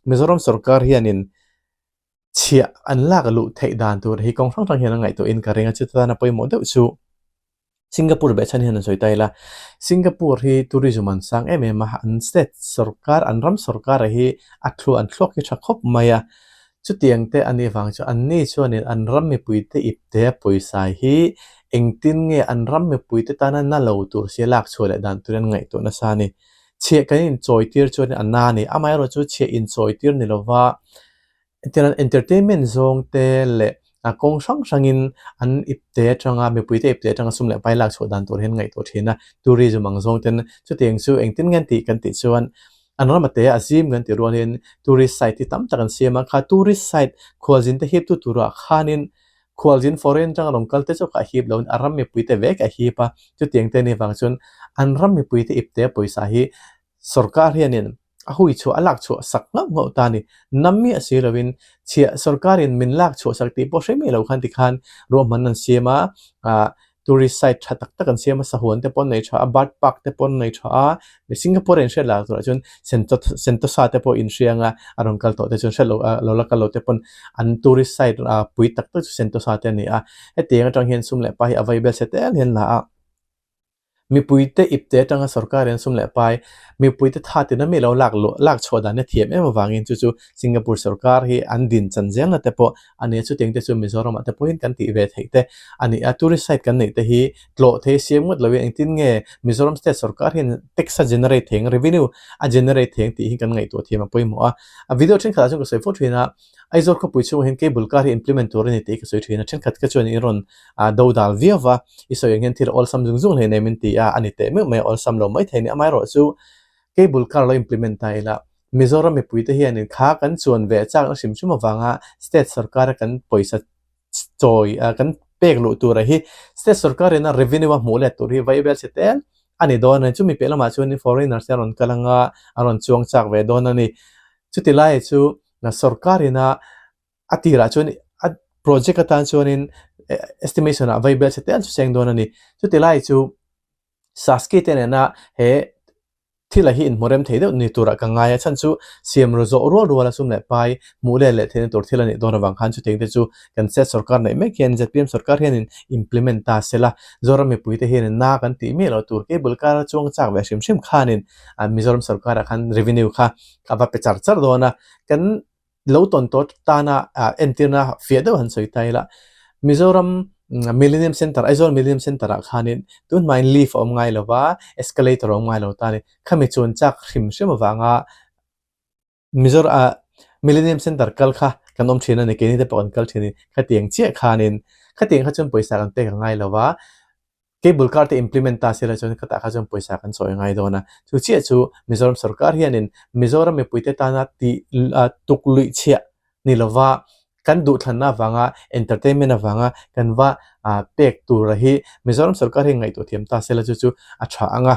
Mizoram sorkar hianin chhiah an lak luh theih dan tur hi kawng hrang hrang hian a ngaihtuahin ka ring a, chutah a pawimawh deuh chu Singapore behchhan hian an sawi ta ila. Singapore hi tourism an sang em em a, an state sorkar, an ram sorkar hi a thluah an thluak hi tha khawp mai a, chutiang te a nih vang chu anni chuanin an ram mipuite ipte pawisa hi engtin nge an ram mipuite tana na lo tur sia lak chhuah leh dan turin an ngaihtuah nasa a ni. Chhiah kan inchawi tir chuan a na a ni. Amaherawhchu chhiah inchawi tir ni lova hetiang entertainment zawng te leh a kawng hrang hrangin an ipte atanga mipuite ipte atanga sum leh pai lak chhuah dan tur hian ngaihtuah thin a. Tourism ang zawng ten chutiang chu engtin nge an tih kan tih chuan an ram ate a zim kan tih rualin tourist site hi tam tak an siam a. Kha tourist site khualzin te hiptu turah khanin Khualzin foreign atanga rawn kal te chu ka hip loin a ram mipuite vek a hip a, chutiang te ni vang chuan an ram mipuite ipte pawisa hi sorkar hianin a hui chhuah a lak chhuah sak nghauh nghauh ta a ni. Nam miah si loin chhiah sorkarin min lak chhuah sak tih pawh hre miah lo khan tikhan ruahman an siam a, ah Tourist site tha tak tak an siam a, sahuan te pawh an nei tha a, bird park te pawh an nei tha a, Singapore in hriat lah turah chuan Sentosa te pawh inhria anga a rawn kal tawh te chuan hriat loh ah lo la kal lo te pawn an tourist site ah pui tak tak chu Sentosa te a ni a, hetiang atang hian sum leh pai hi a vai bel se tel hian la a. Mipuite ipte atanga sorkar in sum leh pai mipuite tha tina mi lo lak luh lak chhuah dan hi a thiam em avangin chu chu Singapore sorkar hi an din chan zelna te pawh a ni a, chutiang te chu Mizoramah te pawhin kan tih ve theih te a ni a, tourist site kan neih te hi tlawh thei siam ngawt loin engtin nge Mizoram state sorkar hian tax a generate thei ang, revenue a generate thei ang tih hi kan ngaihtuah thiam a pawimawh a. A video thenkhatah chuan ka sawi fo thin a, Aizawl khawpui chhungah hian cable car hi implement tur a ni tih ka sawi thin a, thenkhat kha chuan i rawn do dal viau va, i sawi ang hian thil awlsam zung zung hleinem in ti a, a ni teh meuh mai a, awlsam lo maithei a ni. Amaherawhchu cable car lo implement ta ila Mizoram mipuite hianin kha kan chuan ve chakna hrim hrim avanga state sorkara kan pawisa chawi kan pek luh tura hi state sorkarina revenue a hmuh let tur hi vai vel che tel a ni dawn a ni. Chumi piah lamah chuanin foreigners te a rawn kal anga a rawn chuang chak ve dawn a ni. Chuti laiah chu sorkarina a tirah chuan a project atan chuanin estimation ah vai vel che tel chu seng dawn a ni. Chuti lai chu Saski te nena he thil a hi inhmu rem thei deuh ni turah ka ngai a, chhan chu siam ru zawh rual rual a sum leh pai hmuh let leh theihna tur thil a nih dawn avang khan chutiang te chu kan state sorkar neih mek hian zpm sorkar hianin implement ta se la, Zoram mipuite hianin na kan tih miah loh tur cable car a chuang chak ve hrim hrim khanin Mizoram sorkarah khan revenue kha a va pe char char dawn a, kan lo tawn tawh tana entirna fiah deuh han sawi ta ila, Mizoram Millennium Centre, Aizawl Millennium Centre ah khanin tun hmain lift a awm ngai lo va, escalator a awm ngai lo ta a ni. Khami chuan chak hrim hrim avanga Mizoram ah Millennium Centre kal kha kan awm thin a ni, keini te pawh kan kal thin a ni. Khatiang chiah khanin, khatiang kha chuan pawisa kan pek a ngai lo va, Cable car te implement ta sela chuan khatah kha chuan pawisa kan sawi ngai dawn a. Chu chiah chu Mizoram sorkar hianin Mizoram mipuite tana tih tuk luih chhiah ni lova kan duhthlanna avanga entertainment avanga kan va pek tura hi Mizoram sorkar hian ngaihtuah thiam ta sela chu chu a tha ang a.